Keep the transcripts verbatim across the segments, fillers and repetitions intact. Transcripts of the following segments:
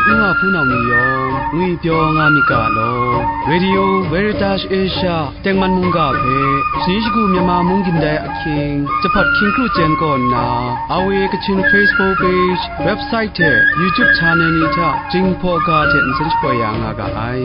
nu wa hpunau ni yawng ngwipyaw nga myit ga law. Radio Veritas Asia tengman mungga hpe, shani shagu Myanmar mung gindai ahkying, jahpat hkying kru chyen kaw nna, R V A Kachin Facebook page, website hte YouTube channel ni hta Jinghpaw ga hte nsen shapoi ya nga ga ai.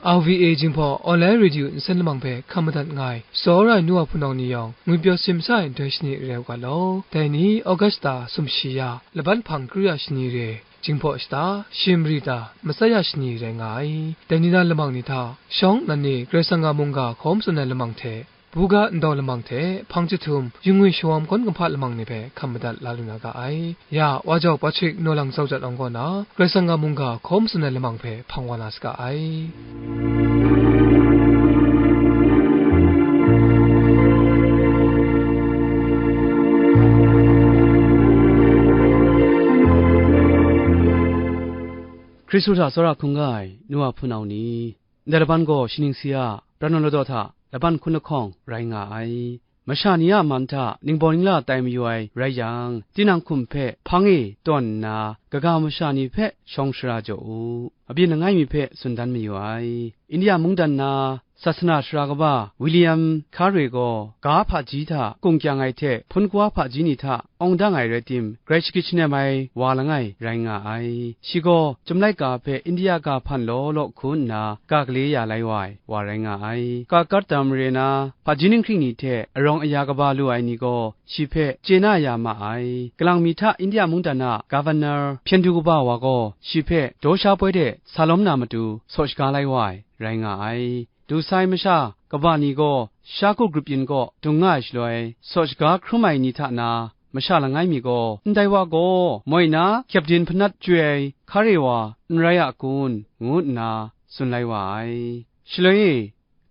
R V A Jinghpaw Online Radio nsen lamang hpe hkam madat nga ai, tsawra ai nu wa hpunau ni yawng, ngwipyaw simsa ai nhtoi shani rai u ga law. Dai ni Augusta sumshi ya, laban hpang kru ya shani re, Jinghpaw shata, Shimri ta, Matsat ya shani rai nga ai. Dai ni na lamang ni hta, shawng nnan ni Karai Kasang a mungga hkaw matsun ai lamang hte, buga ndau lamang hte, hpang jahtum, yu ngwi shawawm kawn kumhpa lamang ni hpe hkam madat la lu na ga ai. Ya, Wa Jau Patrick Naw Lang Zau Jat Awng kaw na, Karai Kasang a mungga hkaw matsun ai lamang hpe hpang wa na saga ai. Hkristu hta tsawra hkungga ai nu wa hpunau ni, ndai laban gaw shaning si a, pran law ladaw hta laban hkun lahkawng rai nga ai. Masha ni a man hta ningbaw ningla tai mayu ai rai yang, tinang hkum hpe hpang e tawn nna, kaga masha ni hpe shawng shara jaw u, abyin langai mi hpe tsun dan mayu ai. India mungdan na, Sasana sara kaba William Carey gaw ga hpaji hta kung kyang ai hte hpun kawa hpaji ni hta awng dang ai rai tim, grai shagrit shanem ai wa langai rai nga ai. Shi gaw chyum laika hpe India ga hpan law law hku nna ga gale ya lai wa ai wa rai nga ai. Ga Kartam mare na hpaji ninghkring ni hte arawng aya kaba lu ai ni gaw shi hpe chye na ya ma ai. Kalang mi hta India mungdan a Governor hpyen du kaba wa gaw shi hpe daw sha poi de sa lawm na matu saw shaga lai wa ai rai nga ai. Du sai masha kaba ni gaw Shaku grup yin kaw dung nga ai shaloi, saw shaga hkrum ai ni hta na masha langai mi gaw, "Ndai wa gaw moi na kyepdin hpanat chyoi ai hkare wa n rai a kun?" ngu nna tsun lai wa ai. Shaloi e,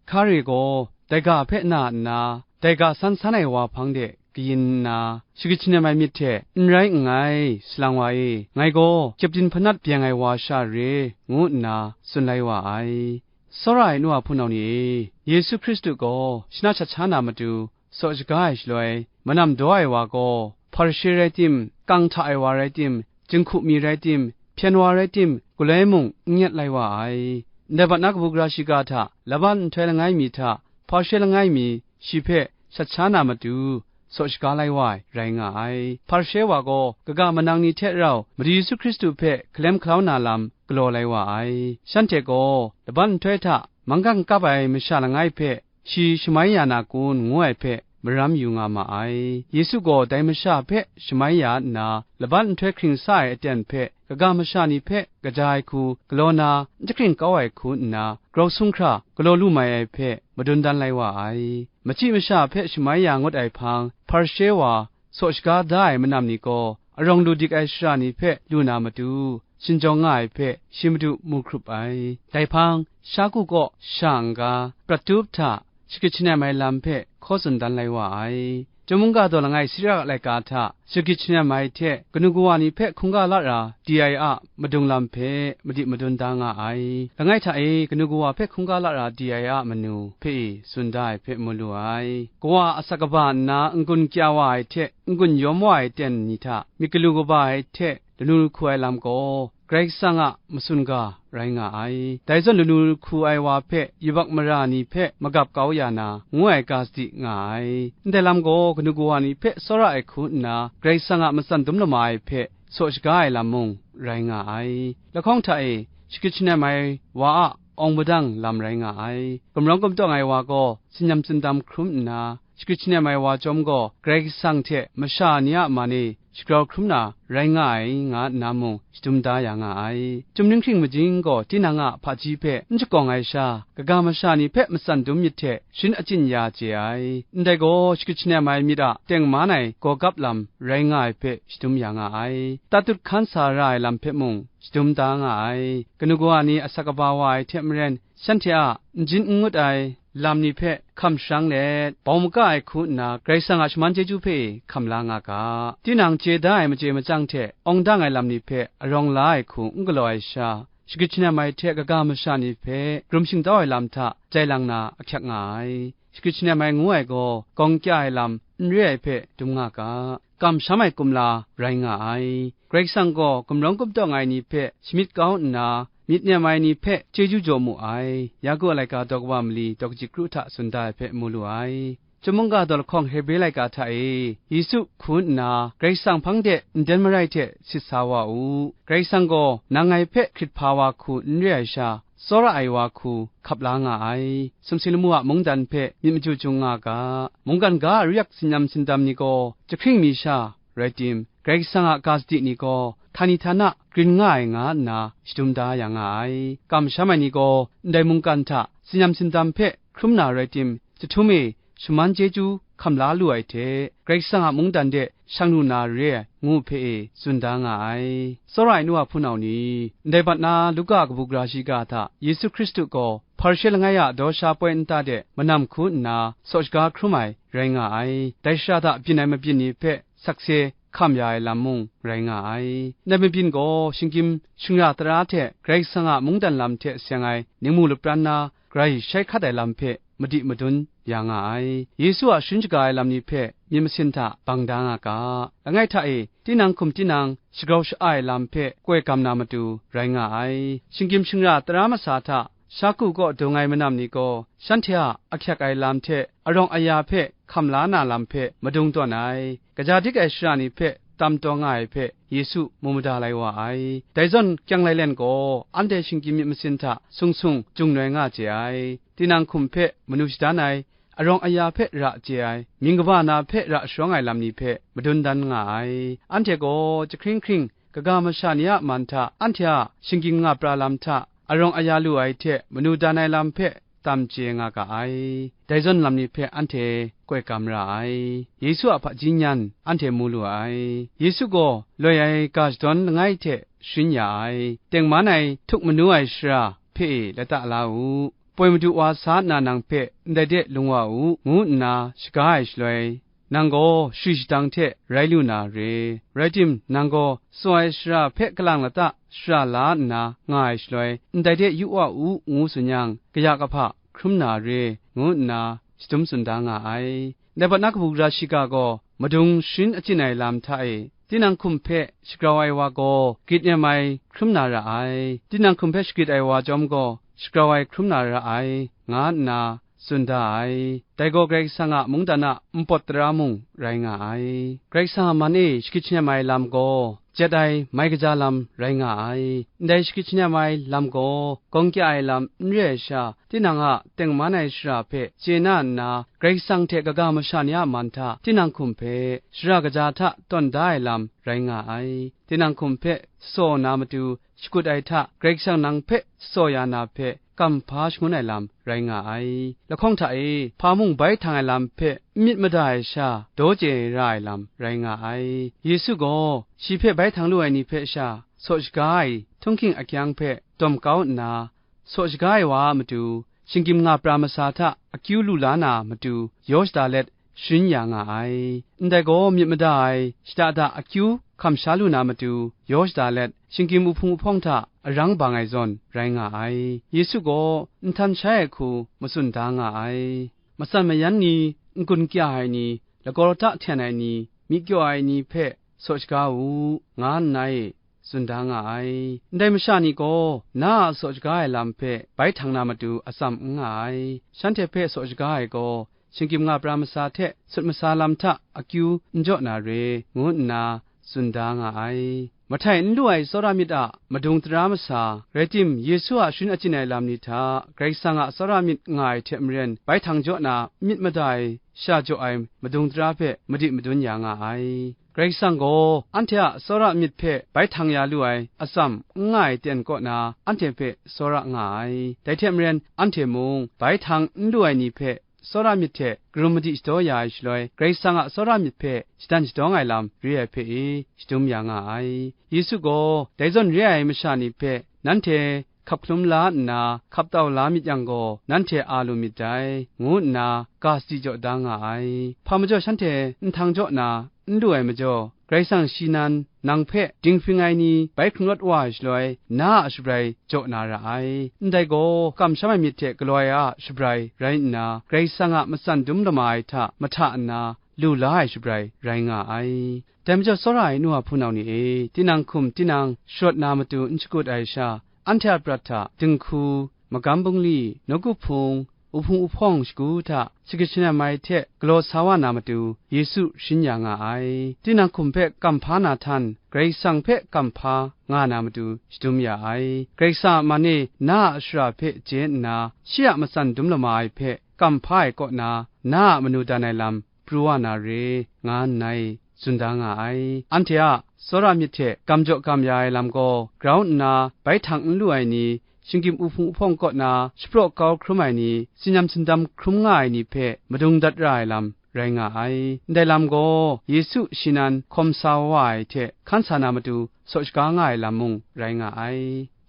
hkare gaw dai ga hpe na nna, dai ga san san ai wa hpang de kayin nna, shagrit shanem ai myit hte, "N rai nngai, salang wa e, ngai gaw kyepdin hpanat byeng ai wa sha re," ngu nna tsun lai wa ai. Tsawra ai nu wa hpunau ni e, Yesu Hkristu gaw shana shat sha na matu saw shaga ai shaloi, manam daw ai wa gaw, Hparishe rai tim, kang hta ai wa rai tim, jinghku mi rai tim, hpyen wa rai tim, galoi mung n nyet lai wa ai. Ndai bat na kabu gara shiga hta laban nhtoi langai mi hta, Hparishe langai mi shi hpe shat sha na matu, saw shaga lai wa ai rai nga ai. Hparishe wa gaw kaga manang ni hte rau Madu Yesu Hkristu hpe hkalem hkalau na lam galaw lai wa ai. Shanhte gaw laban nhtoi hta manggang kap ai masha langai hpe shi shamai ya na kun, ngu ai hpe maram yu nga ma ai. Yesu gaw dai masha hpe shamai ya nna, laban nhtoi hkring sa ai aten hpe kaga masha ni hpe kaja ai hku galaw na, n jahkring kau ai hku nna, grau sung hkra galaw lu mai ai hpe madun dan lai wa ai. Machyi masha hpe shamai ya ngut ai hpang, Hparishe wa, saw shaga da ai manam ni gaw, arawng lu dik ai shara ni hpe lu na matu, shinjawng nga ai hpe shi Madu mu hkrup ai. Dai hpang, Shaku kaw sha n-ga, prat tup hta, shagrit shanem ai lam hpe hkaw tsun dan lai wa ai. Chyum mungga daw langai Sira laika hta shagrit shanem ai hte kanu kawa ni hpe hkungga lara di ai a madung lam hpe madi madun da nga ai. Langai hta e kanu kawa hpe hkungga lara di ai a manu hpe e tsun da ai hpe mu lu ai. Kawa asak kaba nna n-gun kya wa ai hte n-gun yawm wa ai ten ni hta myit galu kaba ai hte lanu lahku ai lam gaw, Karai Kasang a matsun ga rai nga ai. Dai zawn lanu lahku ai wa hpe yubak mara ni hpe magap kau ya na, ngu ai ga sadi nga ai. Ndai lam gaw kanu kawa ni hpe tsawra ai hku nna, Karai Kasang a matsan dum lama ai hpe saw shaga ai lam mung rai nga ai. Lahkawng hta e shagrit shanem ai wa a awng padang lam rai nga ai. Gumrawng gumtawng ai wa gaw tsinyam tsindam hkrum nna, shagrit shanem ai wa chyawm gaw Karai Kasang hte masha ni a man e shagrau hkrum na rai nga ai, nga nna mung shadum da ya nga ai. Chyum ninghkring majing gaw tinang a hpaji hpe n shakawng ai sha, kaga masha ni hpe matsan dum myit hte sharin achyin ya chye ai. Ndai gaw shagrit shanem ai myit a tengman ai gawgap lam rai nga ai hpe shadum ya nga ai. Tatut hkan sa ra ai lam hpe mung shadum da nga ai. Kanu kawa ni asak kaba wa ai hte maren, shanhte a n jin n ngut ai lam ni hpe hkam sharang let, bau maga ai hku nna Karai Kasang a shaman chyeju hpe hkam la nga ga. Tinang chye da ai machye machyang hte awng dang ai lam ni hpe arawng la ai hku n galaw ai sha, shagrit shanem ai hte kaga masha ni hpe rum shingtau ai lam hta jai lang na ahkyak nga ai. Shagrit shanem ai ngu ai gaw, gawng kya ai lam n re ai hpe dum nga ga, kamsham ai kumla rai nga ai. Karai Kasang gaw gumrawng gumtawng ai ni hpe shamyit kau nna, myit nem ai ni hpe chyeju jaw mu ai. Yaku a laika daw kaba mali daw kaji kru hta tsun da ai hpe mu lu ai. Chyum mungga daw lahkawng Hebre laika hta e, Yesu hku nna Karai Kasang hpang de nden marai hte sit sa wa u. Karai Kasang gaw nang ngai hpe hkrit hpa wa hku n re ai sha, tsawra ai wa hku hkap la nga ai. Sumsing lamu a mungdan hpe myit maju jung nga ga. Mungkan ga a ru yak sinyam sindam ni gaw jahkring mi sha rai tim, Karai Kasang a ga sadi ni gaw htani htana grin nga ai nga nna shadum da ya nga ai. Kamsham ai ni gaw ndai mungkan hta sinyam sindam hpe hkrum na rai tim, jahtum e shaman chyeju hkam la lu ai hte, Karai Kasang a mungdan de shang lu na re ai ngu hpe e tsun da nga ai. Tsawra ai nu wa hpunau ni, ndai bat na Luka a kabu gara shiga hta Yesu Hkristu gaw Hparishe langai a daw sha poi nta de manam hku nna saw shaga hkrum ai rai nga ai. Dai shara hta byin ai mabyin ni hpe sakse hkam ya ai lam mung rai nga ai. Ndai mabyin gaw shinggyim shingra tara hte Karai Kasang a mungdan lam hte seng ai ningmu lapran na grai shai hkat ai lam hpe madi madun ya nga ai. Yesu a sharin shaga ai lam ni hpe myit masin hta bang da nga ga. Langai hta e, tinang hkum tinang shagrau sha-a ai lam hpe koi gam na matu rai nga ai. Shinggyim shingra tara masa hta sha ku kaw dung ai manam ni gaw, shanhte a ahkyak ai lam hte arawng aya hpe hkam la na lam hpe madung tawn ai. Kaja dik ai shara ni hpe tam taw nga ai hpe Yesu mu mada lai wa ai. Dai zawn kyang lailen gaw, anhte shinggyim myit masin hta sung sung jung noi nga chye ai. Tinang hkum hpe manu shadan ai, arawng aya hpe ra chye ai, mying kaba na hpe ra sharawng ai lam ni hpe madun dan nga ai. Anhte gaw jahkring hkring kaga masha ni a man hta, anhte a shinggyim nga pra lam hta, arawng aya lu ai hte manu dan ai lam hpe tam chye nga ga ai. Dai zawn lam ni hpe anhte koi gam ra ai. Yesu a hpaji nyan anhte mu lu ai. Yesu gaw loi ai ga shadawn langai hte sharin ya ai. Tengman ai htuk manu ai shara hpe e lata la u. Poi madu wa sa nna nang hpe ndai de lung wa u, ngu nna shaga ai shaloi, nang gaw shari shadang hte rai lu na re. Rai tim, nang gaw tsaw ai shara hpe kalang lata shara la nna nga ai shaloi, ndai de yu wa u, ngu tsun yang, kaya kahpa hkrum na re, ngu nna shadum tsun da nga ai. Dai bat na kabu gara shiga gaw madung sharin achyin ai lam hta e, tinang hkum hpe shagrau ai wa gaw grit nem ai hkrum na ra ai. Tinang hkum hpe shagrit ai wa chyawm gaw shagrau ai hkrum na ra ai, nga nna tsun da ai. Dai gaw Karai Kasang a mungdan a npawt tara mung rai nga ai. Karai Kasang a man e shagrit shanem ai lam gaw, jet ai mai kaja lam rai nga ai. Ndai shagrit shanem ai lam gaw, gawng kya ai lam n re ai sha, tinang a tengman ai shara hpe chye na nna, Karai Kasang hte kaga masha ni a man hta tinang hkum hpe shara kaja hta tawn da ai lam rai nga ai. Tinang hkum hpe tsaw na matu shakut ai hta, Karai Kasang nang hpe tsaw ya na hpe kamhpa shangun ai lam rai nga ai. Lahkawng hta e hpa mung bai htang ai lam hpe n myit mada ai sha, daw chye ra ai lam rai nga ai. Yesu gaw shi hpe bai htang lu ai ni hpe sha, saw shaga ai htunghking akyang hpe dawm kau nna, saw shaga ai wa a matu, shinggyim nga pra masa hta akyu lu la na matu, yaw shada let, sharin ya nga ai. Ndai gaw myit mada ai shada da akyu hkam sha lu na matu, yaw shada let, shinggyim uhpung uhpawng hta arang bang ai zawn rai nga ai. Yesu gaw nhtan shai ai hku matsun da nga ai. Matsan mayan ni, n-gun kya ai ni, lagaw lata hten ai ni, myi kyaw ai ni hpe saw shaga u, nga nna e, tsun da nga ai. Ndai masha ni gaw na a saw shaga ai lam hpe bai htang na matu atsam n nga ai. Shanhte hpe saw shaga ai gaw, shinggyim nga pra masa hte sut masa lam hta akyu n jaw na re, ngu nna tsun da nga ai. Mahtai n lu ai tsawra myit a madung tara masa, rai tim, Yesu a sharin achyin ai lam ni hta, Karai Kasang a tsawra myit nga ai hte maren, bai htang jaw na n myit mada ai sha jaw ai madung tara hpe madi madun ya nga ai. Karai Kasang gaw anhte a tsawra myit hpe bai htang ya lu ai atsam n nga ai ten kaw na, anhte hpe tsawra nga ai. Dai hte maren, anhte mung bai htang n lu ai ni hpe tsawra myit hte karum madi shadaw ya ai shaloi, Karai Kasang a tsawra myit hpe shadan shadawng ai lam re ai hpe e shadum ya nga ai. Yesu gaw dai zawn re ai masha ni hpe, nanhte hkap hkalum la nna, hkap tau la myit yang gaw, nanhte a lu myit dai, ngu nna ga sadi jaw da nga ai. Hpa majaw shanhte nhtang jaw na n lu ai majaw, Karai Kasang shi nan nang hpe dinghpring ai ni bai hkrung rawt wa ai shaloi, na a shabrai jaw na ra ai. Ndai gaw, kamsham ai myit hte galaw ai a shabrai rai nna, Karai Kasang a matsan dum lama ai hta mahta nna lu la ai shabrai rai nga ai. Dai majaw, tsawra ai nu wa hpunau ni e, tinang hkum tinang sharawt na matu n shakut ai sha, anhte a prat hta dinghku, magam bungli, nawku hpung, uhpung uhpawng shagu hta shagrit shanam ai hte galaw sa wa na matu, Yesu sharin ya nga ai. Tinang hkum hpe kamhpa na htan, Karai Kasang hpe kamhpa nga na matu shadum ya ai. Karai Kasang a man e na a shara hpe chye nna, shi a matsan dum lama ai hpe kamhpa ai kaw na, na a manu dan ai lam pru wa na re, nga nngai tsun da nga ai. Anhte a tsawra myit hte gam jaw gam ya ai lam gaw grau nna bai htang n lu ai ni, shinggyim uhpung uhpawng kaw na shapraw kau hkrum ai ni, tsinyam sindam hkrum nga ai ni hpe madung dat ra ai lam rai nga ai. Ndai lam gaw Yesu shi nan hkawm sa wa ai hte hkan sa na matu saw shaga nga ai lam mung rai nga ai.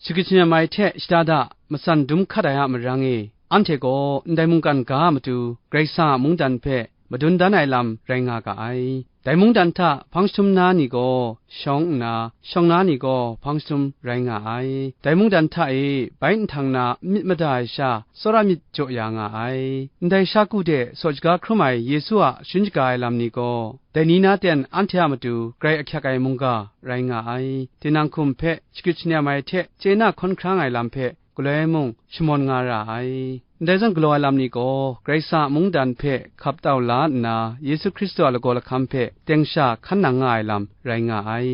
Shagrit shanam ai hte shada da matsan dum hkat ai a marang e, anhte gaw ndai mungkan ga a matu Karai Kasang a mungdan hpe madun dan ai lam rai nga ga ai. Dai mungdan hta hpang jahtum na ni gaw shawng nna, shawng na ni gaw hpang jahtum rai nga ai. Dai mungdan hta e bai nhtang na n myit mada ai sha, tsawra myit jaw ya nga ai. Ndai sha ku de saw shaga hkrum ai Yesu a sharin shaga ai lam ni gaw, dai ni na ten anhte a matu grai ahkyak ai mungga rai nga ai. Tinang hkum hpe shagrit shanam ai hte chye na hkawn hkrang ai lam hpe galoi mung shamawn nga ra ai. Ndai zawn galaw ai lam ni gaw Karai Kasang a mungdan hpe hkap tau la nna, Yesu Hkristu a lagaw lahkam hpe teng sha hkan nang nga ai lam rai nga ai.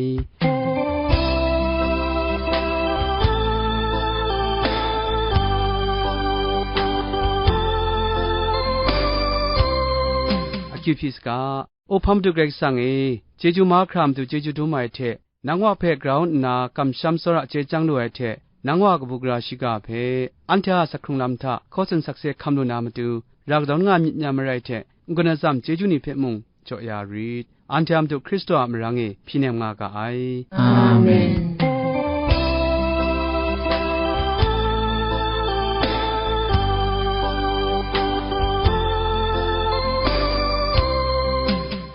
Akyu hpyi saga, O Hpa Madu Karai Kasang e, chyeju mahkra matu chyeju dum ai hte, nang wa hpe grau nna kamsham tsawra chye chyang lu ai hte, nang wa kabu gara shiga hpe, anhte a sak hkrung lam hta hkaw tsun sakse hkam lu na matu, ra kadawn nga myit n ya marai hte, n-gun atsam chyeju ni hpe mung jaw ya rit. Anhte a Madu Hkristu a marang e hpyi nem nga ga ai. Amen.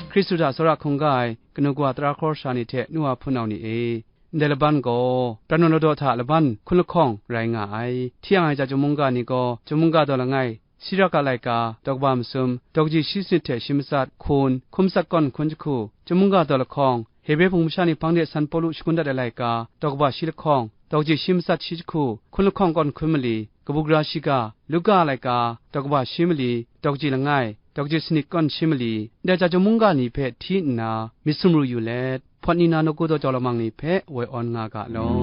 Hkristu hta tsawra hkungga ai kanu kawa tara hkawra sara ni hte nu wa hpunau ni e, ndai laban gaw, pran naw ladaw hta laban hkun lahkawng rai nga ai. Hti yang ai chyum mungga ni gaw, chyum mungga daw langai, Siraka laika, daw kaba masum, daw kaji shi sanit hte shi matsat, hkun, hkun matsat kawn hkun jahku, chyum mungga daw lahkawng, Hebre hpung masha ni hpang de San Pawlu shagun dat ai laika, daw kaba shi lahkawng, daw kaji shi matsat shi jahku, hkun lahkawng kawn hkun mali, kabu gara shiga, Luka laika, daw kaba shi mali, daw kaji langai, daw kaji sanit kawn shi mali, ndai chyum mungga ni hpe hti nna myit sumru yu let, hpawt ni na nawku daw jau lamang ni hpe woi awn nga ga law.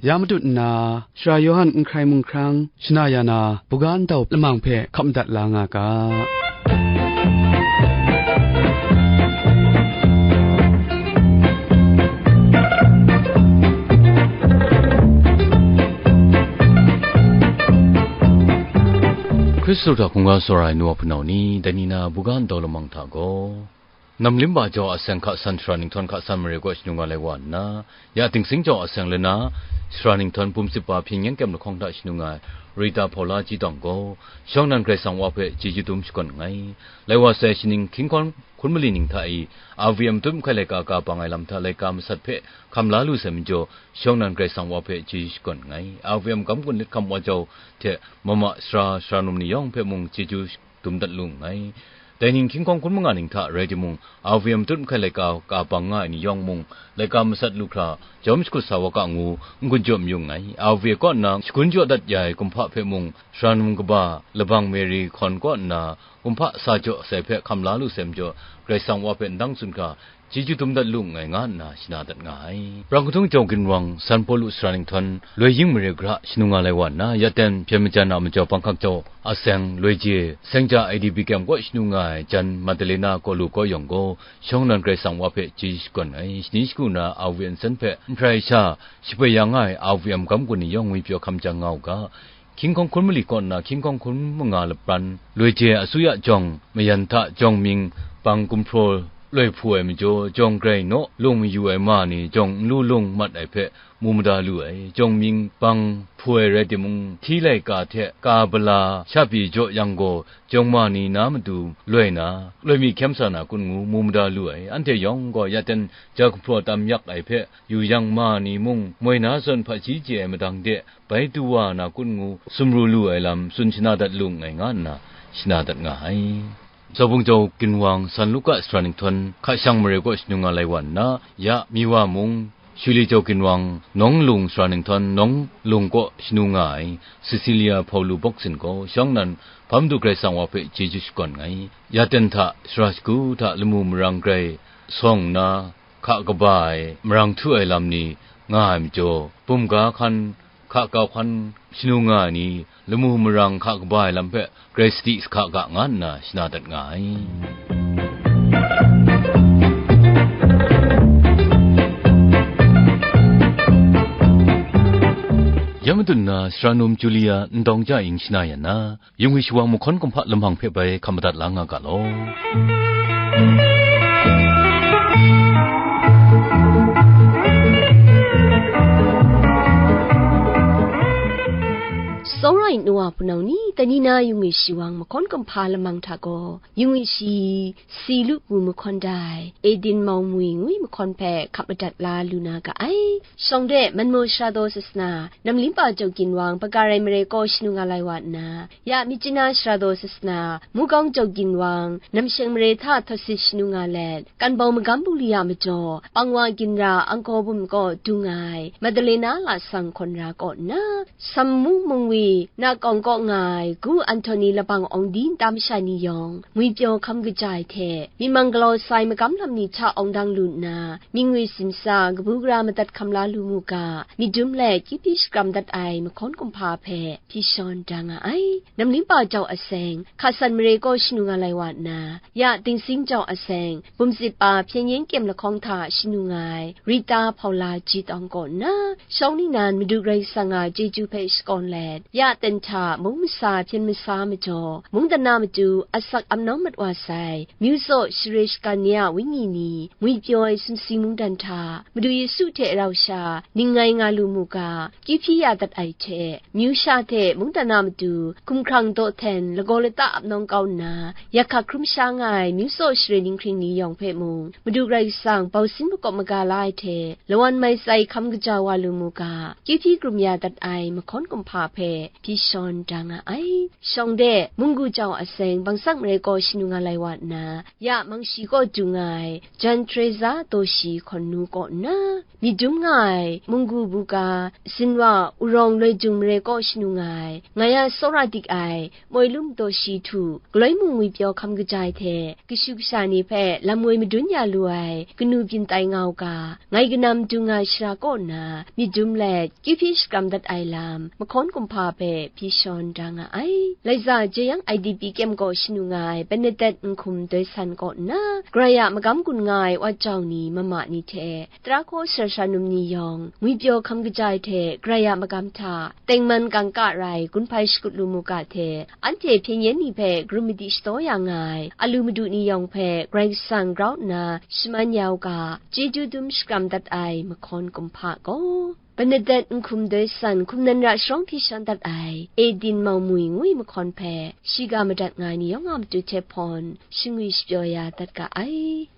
Ya matut nna, Sara Yawhan n hkrai mung hkrang, shana ya na, buga ndau lamang hpe hkap madat la nga ga. Hkristu hta hkungga tsawra ai nu wa hpunau ni, dai ni na buga ndau lamang hta gaw, Namlimba jaw a seng hka san, sara ninghtawng hka san mare kaw shanu nga lai wa nna, ya Dingsing jaw a seng lana, sara ninghtawng bum sip wa hpyen yen kyem lahkawng hta shanu nga ai Rita Hpawla Ji Tawng gaw, shawng nnan Karai Kasang wa hpe chyeju dum shakawn nngai. Lai wa sai, shaning hkying hkawn hkun mali ning hta e, R V M tut mahkai laika ka bang ai lam hta laika masat hpe hkam la lu sai majaw, shawng nnan Karai Kasang wa hpe chyeju shakawn nngai. R V M gam gun let hkam wa jau hte, mama sara, sara num ni yawng hpe mung chyeju dum dat lu nngai. Dai ning hkying hkawn hkun manga ning hta rai timung, R V M tut mahkai laika ka bang nga ai ni yawng mung, laika masat lu hkra, jawm shakut sa wa ga ngu, n-gun jaw mayu nngai. R V M kaw nna shagun jaw dat ya ai kumhpa hpe mung, sara num kaba, labang Mary hkawn kaw nna, kumhpa sa jaw sai hpe hkam la lu sai majaw, Karai Kasang wa hpe ndang tsun hkra, chyeju dum dat lu nngai, nga nna shana dat nga ai. Brang kadung jau ginwang, San Pawlu sara ninghtawng, loi ying mare gara shanu nga lai wa nna, ya ten hpyen majan a majaw banghkak jau a seng, loi je, seng ja A D B kyem kaw shanu nga ai jan Madalena Kawlu kaw yawng gaw, shawng nnan Karai Kasang wa hpe chyeju shakawn ai. Shani shagu na R V M nsen hpe n hprai sha, shapoi ya nga ai R V M gam gun ni yawng ngwi pyaw hkam jang nga u ga, hkying hkawn hkun mali kaw nna hkying hkawn hkun manga lapran, loi je asuya jawng, mayan hta jawng mying, bang gumhpraw, loi hpu ai majaw, jawng grai naw lung mayu ai ma ni jawng n lu lung mat ai hpe mu mada lu ai. Jawng mying bang hpu ai rai timung, hti laika hte ka bala sha pyi jaw yang gaw, jawng ma ni na matu loi na, loi mi hkyem sa na kun ngu mu mada lu ai. Anhte yawng gaw ya ten ja gumhpraw tam yak ai hpe yu yang ma ni mung, moi na zawn hpaji chye ai madang de bai du wa na kun ngu sumru lu ai lam tsun shana dat lu nngai nga nna shana dat nga ai. Zaubung jau ginwang, San Luka sara ninghtawng, hka shang mare kaw shanu nga lai wa nna, ya Miwa mung, Shuli jau ginwang, nawng lung sara ninghtawng, nawng lung kaw shanu nga ai, Cecilia Paulu Boksin gaw, shawng nnan, Hpa Madu Karai Kasang wa hpe chyeju shakawn nngai. Ya ten hta, sara shagu hta lamu marang grai sawng nna, hka kaba ai, marang htu ai lam ni nga ai majaw, bumga hkan, hka kau hkan shanu nga ai ni, lamu marang hka kaba ai lam hpe grai sadi sahka ga nga nna shana dat nga ai. Ya madun na, sara num Julia ndawng ja ing shana yan na, Yung wi shawang mahkawn kumhpa lamang hpe bai hkam madat la nga ga law. Tsawra ai nu wa hpunau ni, tani na yung wi shawang mahkawn kumhpa lamang hta gaw, yung wi shi, si lu wu mahkawn dai, Edin mau mwi ngwi mahkawn hpe hkap madat la lu na ga ai. Shawng de, Manmaw Sara Daw Sasana, Namlimpa Jau Ginwang, Pagarai Mare kaw shanu nga lai wa nna, ya Myitkyina Sara Daw Sasana, Mugawng Jau Ginwang, Namsheng Mare hta htawsit shanu nga let, Kanbau Magam Bungli a majaw, Pangwa Ginra Angkor Bum kaw dung ai, Madalena lasang hkawn ra kaw nna, Sam Mung Mung wi, Nakawng kaw nga ai, Gu Anhtoni Labang Awng di nta masha ni yawng, ngwipyaw hkam kaja ai hte, myi mang galaw sai magam lam ni hta awng dang lu nna, mying ngwi simsa, kabu gara madat hkam la lu mu ga, myit dum let, kyu hpyi shakram dat ai mahkawn kumhpa hpe, hpyi shawn da nga ai. Namlimpa jau aseng, Hkasan Mare kaw shanu nga lai wa nna, ya Dingsing jau aseng, Bumsit pa Hpyen Yen Kyem lahkawng hta shanu nga ai, Rita Hpaula Jitawng kaw nna, shawng ningnan Madu Karai Kasang a chyeju hpe shakawn let, ya ten hta mung masa hpyen masa majaw, mungdan na matu asak amnawng mat wa sai, myu tsaw share shagan ni a wenyi ni, ngwipyaw ai sumsing mungdan hta, Madu Yesu hte rau sha, ning ngai nga lu mu ga, kyu hpyi ya dat ai hte, myu sha hte mungdan na matu, hkumhkrang dawhten, lagaw lata ap nawng kau nna, yak hkak hkrum sha nga ai, myu tsaw share ninghkring ni yawng hpe mung, Madu Karai Kasang, bausin makawp maga la ai hte, lawan mai tsai hkam kaja wa lu mu ga, kyu hpyi krum ya dat ai, mahkawn kumhpa hpe, hpyi shawn da nga ai. Shawng de, Munggu jau aseng, Bangsak Mare kaw shanu nga lai wa nna, ya Mangshi kaw dung nga ai, Jan Teresa Daw Shi hkawn nu kaw nna, myit dum nga ai, Munggu buga, Zinwa Urawng Loi Jung Mare kaw shanu nga ai, nga ya tsawra dik ai, Moi Lum Daw Shi htu, galoi mung ngwipyaw hkam kaja ai hte, kashu kasha ni hpe lam woi madun ya lu ai, kanu byin tai nga u ga, ngai kanam dung nga shara kaw nna, myit dum let, kyu hpyi shakram dat ai lam, mahkawn kumhpa hpe hpyi shawn da nga ai. Laiza Jeyang I D P kyem kaw shanu nga ai, Bernadette Nhkum Doi San kaw nna, Karai a magam gun nga ai Wat jau ni, mama ni hte, tara hkaw sara sara num ni yawng, ngwipyaw hkam kaja ai hte, Karai a magam hta, tengman kangka rai, gun hpai shakut lu mu ga hte, anhte hpyen yen ni hpe karum madi shadaw ya nga ai, a lu madu ni yawng hpe, Karai Kasang grau nna, shaman ya u ga, chyeju dum shakram dat ai, mahkawn kumhpa gaw, Bernadette Nhkum Doi San hkum nan ra sharawng hpyi shawn dat ai, Edin mau mwi ngwi mahkawn hpe, shiga madat nga ai ni yawng a matu hte hpawn, shingwi shapyaw ya dat ga ai.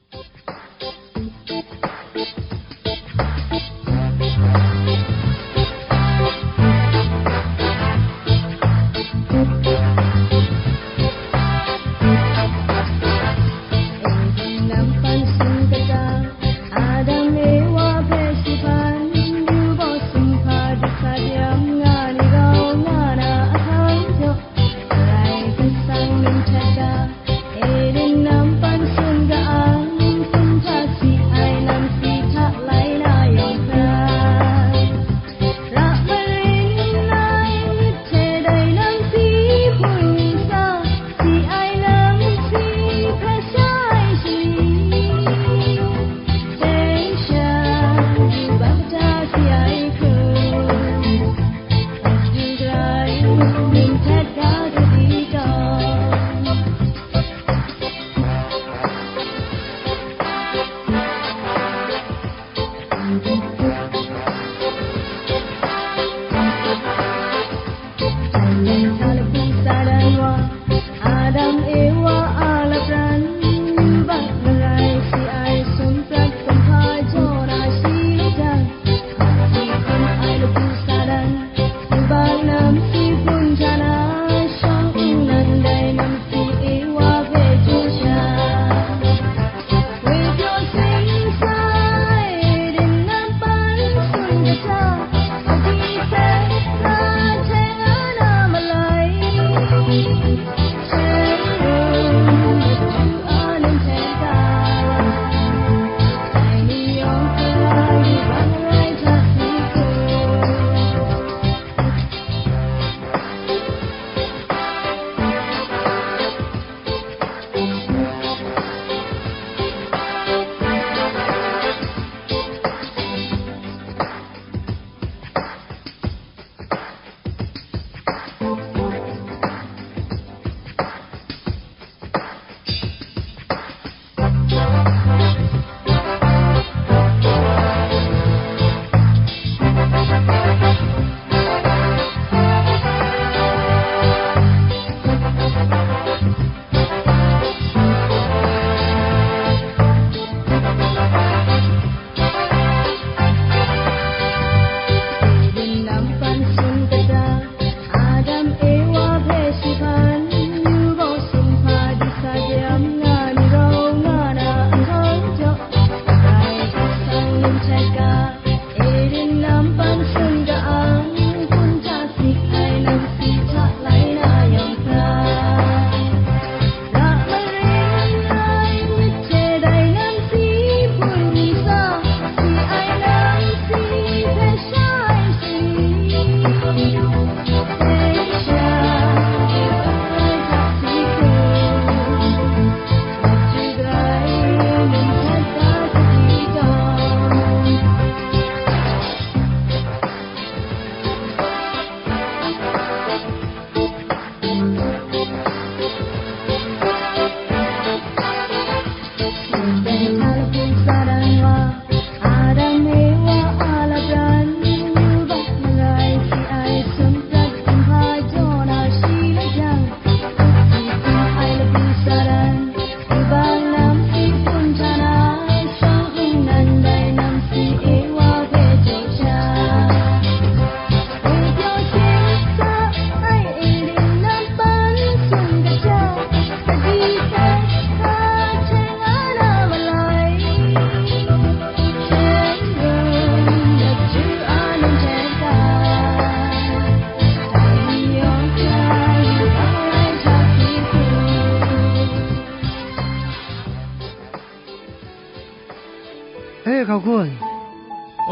E, hkau hku ai.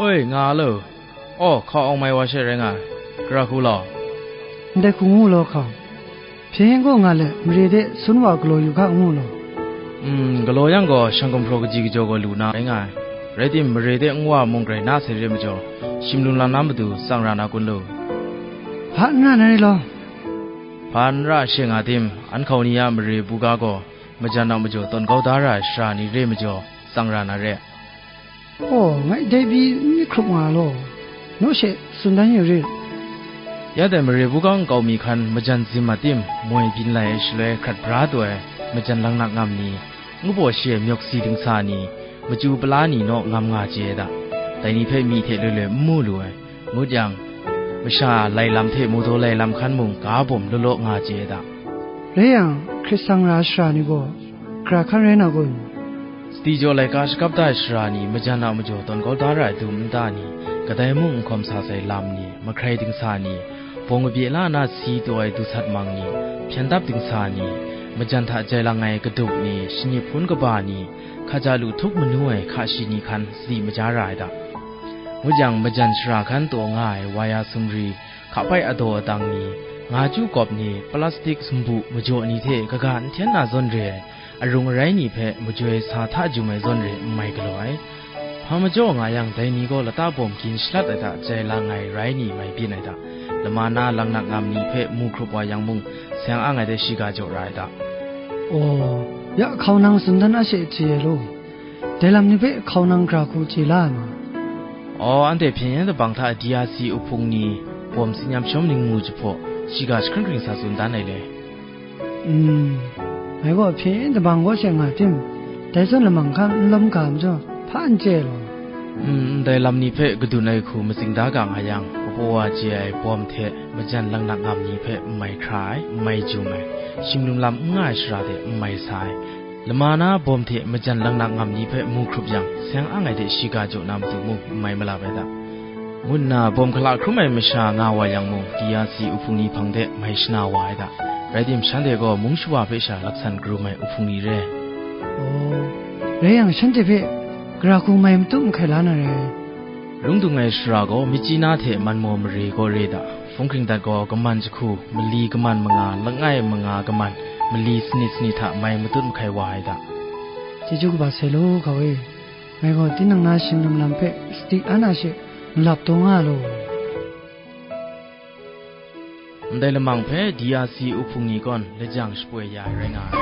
Oi, nga lo. Aw, hkau awng mai wa she rai nga ai. Gara hku law. Ndai hku ngu law hkau. Hpyen gaw nga let, mare de sun wa galaw yu hka ngu law. Mm, galaw yang gaw, shang gumhpraw kaji kajaw gaw lu na rai nga ai. Rai tim, mare de nwa mung grai na sai re majaw, shim lung lam na matu tsang ra na kun lu. Hpa n ra na re law. Hpa n ra she nga tim, an hkau ni a mare buga gaw, majan a majaw tawn kau da ra ai shara ni re majaw, tsang ra na re. Aw, ngai dai pyi n myit hkrup nga law, naw she tsun dan yu rit. Ya dai mare buga nkau mi hkan majan zim a tim, moi byin lai ai shaloi hkrat bra taw ai, majan langnak ngam ni, ngu baw shi ai myawk si dingsa ni, machyu pala ni naw ngam nga chye ai da. Dai ni hpe myi hte loi loi n mu lu ai, ngut yang, masha lai lam hte mawdaw lai lam hkan mung ga bawm law law nga chye ai da. Rai yang, hkrit sang ra ai shara ni gaw, gara hkan rai na kun? Sadi jaw laika shakap da ai shara ni, majan a majaw tawn kau da ra ai dum nta ni, kadai mung n hkawm sa sai lam ni, mahkrai dingsa ni, bawng kabye la na si taw ai dusat mang ni, hpyen dap dingsa ni, majan hta jai lang ai kaduk ni, shanyi hpun kaba ni, hkaja lu htup manu ai hka shi ni hkan sadi maja ra ai da. Ngut yang, majan shara hkan taw nga ai wa ya sumri, hkapai adaw adang ni, nga chyu kawp ni, plastik sumbu majaw ni hte kaga n hten na zawn re ai, arung arai ni hpe majoi sa hta jum ai zawn re n mai galaw ai. Hpa majaw nga yang, dai ni gaw lata bawm gin shalat ai hta jai lang ai rai ni mai byin ai hta, lama na langnak ngam ni hpe mu hkrup wa yang mung, seng ang ai de shiga jaw ra ai hta. Aw, ya hkau nang tsun dan a she chye ai law. Dai lam ni hpe hkau nang gara hku chye la ai ma? Aw, anhte hpyen yen dabang hta D R C uhpung ni bawm tsin yam shawm ning mu jahpaw, shiga jahkring hkring sa tsun dan ai le. Mm, ngai gaw hpyen yen dabang kaw she nga tim, dai zawn lamang hkan n lawm ga majaw, hpa n chye law. Mm, ndai lam ni hpe kadun ai hku matsing da ga nga yang, kapaw wa chye ai bawm hte majan langnak ngam ni hpe n mai hkra ai, n mai jum ai, shim lum lam n nga ai shara de n mai sa ai, lama na bawm hte majan langnak ngam ni hpe mu hkrup yang, seng ang ai de shiga jaw na matu mung n mai malap ai da, ngu nna bawm hkala hkrum ai masha nga wa yang mung, D R C uhpung ni hpang de mai shana wa ai da. Rai tim, shanhte gaw mung shawa hpe sha laksan karum ai uhpung ni re. Aw, rai yang, shanhte hpe gara hku mai matut mahkai la na re. Lung dung ai shara gaw, Myitkyina hte Manmaw mare gaw re da. Hpung hkring dat gaw, kaman jahku, mali kaman manga, langai manga kaman, mali sanit sanit hta mai matut mahkai wa ai da. Chyeju kaba sai law, hkau e. Ngai gaw tinang na shim lum lam hpe sadi an a she malap taw nga law. Ndai lamang hpe D R C uhpung ni gaw lajang shapoi ya ai rai nga ai.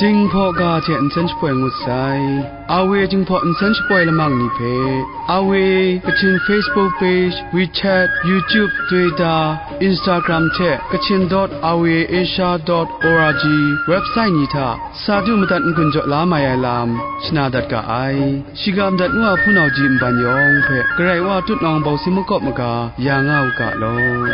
Jinghpaw ga hte nsen shapoi ngut sai. A W Jinghpaw nsen shapoi lamang ni hpe, A W Kachin Facebook page, WeChat, YouTube, Twitter, Instagram hte Kachin dot R V A Asia dot O R G website ni hta sa du madat n-gun jaw la mai ai lam shana dat ga ai. Shiga madat ngu a hpunau ji nban yawng hpe Karai Wa tutnawng bawsi makawp maga ya nga u ga law.